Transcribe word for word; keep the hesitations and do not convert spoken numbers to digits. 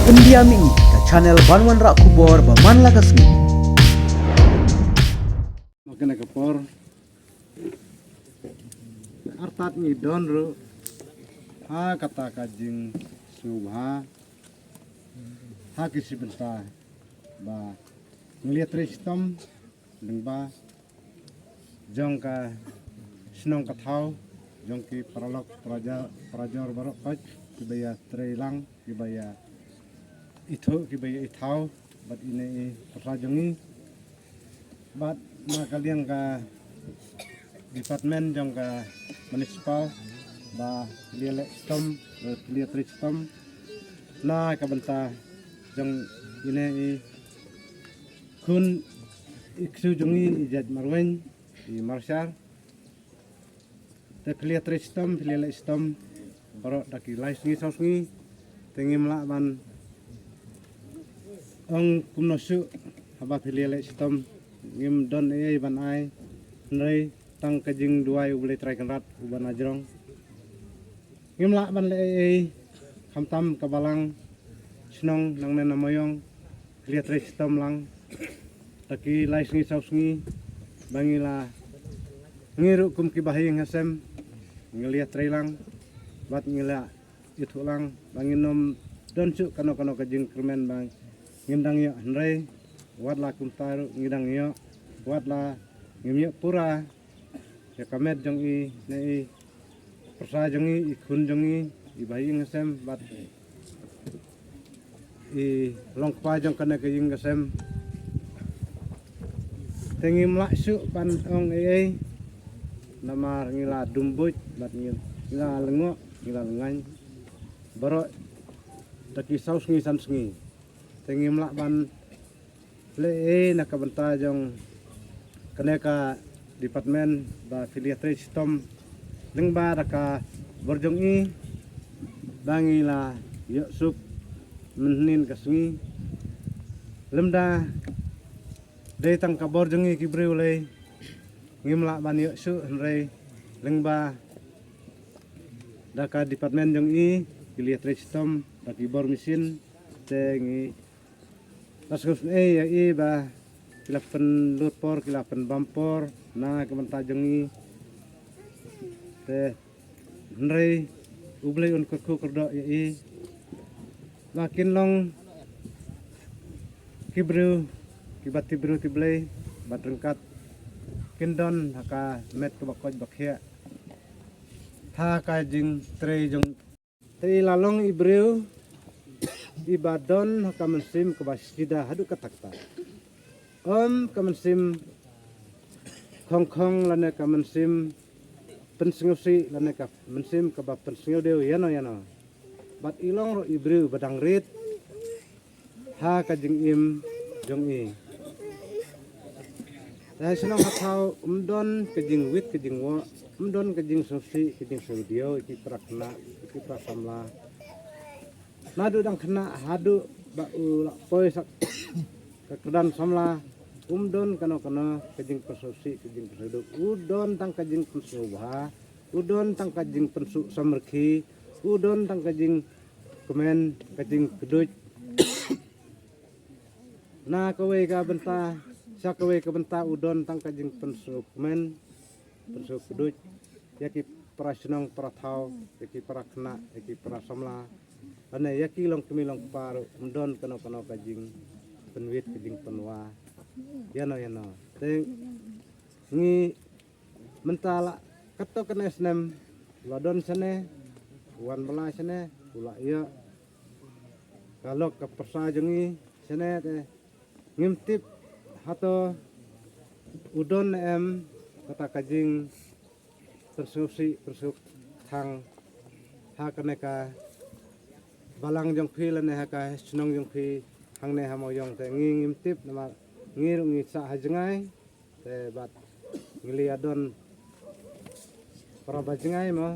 Pyndiam ïa ngi ka channel ban wanrah khubor ba man la ka sngi. Kane ka por artat ngi don ruh ha kata ka jingsngewbha ha ki shi bynta ba ngi la trei shitom lyngba jong ka shnong ka thaw jong ki paralok parajor, parajor baroh koit kiba ïa trei lang kiba ïa ithuh kiba ïa ithaw bad ine i pyrsa jong ngi bad na ka liang ka department jong ka municipal ba phi la leh shitom ba phi la trei shitom na ka bynta jong ine i khun i ksu jong ngi i jait marweiñ i marshar. Te phi la trei shitom phi la leh shitom baroh da ki lai sngi saw sngi. Te ngim lah ban ong kumno shuh haba phi la leh shitom ngim don ei ei ban ai. Hynrei tang ka jingduwai U Blei Trai Kynrad uba na jrong. Ngim lah ban leh ei ei khamtam ka balang shnong nangne na Mawïong phi la trei shitom lang da ki lai sngi saw sngi ba ngi la ngi ruh kum kiba ha ïing ha sem ngi la trei lang bad ngi la ithuh lang ba ngin ym don shuh kano kano ka jingkyrmen ba ngim dang ïoh hynrei wat la kumta ruh ngi dang ïoh wat la ngim ïoh pura ïa ka met jong i ne i pyrsa jong i i khun jong i i ba ha ïing ha sem bad i long kpa jong kane ka ïing ka sem. Te ngim lah shuh ban ong ei ei namar ngi la dum buit bad ngi la lyngngoh ngi la lyngngain baroh da ki saw sngi san sngi. Te ngim lah ban leh ei na ka bynta jong kane ka department ba phi la trei shitom lyngba da ka bor jong i ba ngi la ïoh suk mynhynnin ka sngi lymda dei tang ka bor jong i ki briew lei ngim lah ban ïoh suk hynrei lyngba da ka department jong i ki la trei shitom da ki bor misin te ngi la sngewsynei ïa i ba ki la pynlut por ki la pynbam por na ka bynta jong i te hynrei U Blei un kyrkhu kyrdoh ïa i ba kin long ki briew kiba tip briew tip Blei bad ryngkat kin don ha ka met kaba koit ba khiah ha ka jingtrei jong Te i la long i briew iba don ha ka mynsiem kaba sida haduh katta katta. Ym ka mynsiem khongkhong lane ka mynsiem pynsngewsih lane ka mynsiem kaba pynsngewdew ïano ïano. Bad i long ruh i briew ba dang rit ha ka jingim jong i. Te ha shnong ha thaw ym don ka jingwit ka jingwoh, ym don ka jingsngewsih ka jingsngewdiaw ïa ki para khynnah ïa ki para samla. Naduh dang khynnah haduh ba u la poi sa ka kyrdan samla, um don kano kano ka jingpynsngewsih ka jingpynsngewdiaw. U don tang ka jingpynsngewbha, u don tang ka jingpynsuh samrkhie, u don tang ka jingkmen ka jingkduid. Na kawei ka bynta sha kawei ka bynta u don tang ka jingpynsngewkmen pynsngewkduid ïa ki para shnong para thaw ïa ki para khynnah ïa ki para samla. Lane ïa ki longkmie longkpa ruh ym don kano kano ka jingpynwit ka jingpynwah ïano ïano. Te ngi mynta la katto katne snem u la don shane u wan bylla shane u la ïoh ka lok ka pyrsa jong ngi shane te ngim tip hato u don ne em kata ka jingpynsngewsih pynsngewthang ha kane ka balang jong phi lane ha ka shnong jong phi hangne ha Mawïong te ngi ngim tip namar ngi ruh ngi sah ha jngai. Te bad ngi la ïa don para ba jngai mo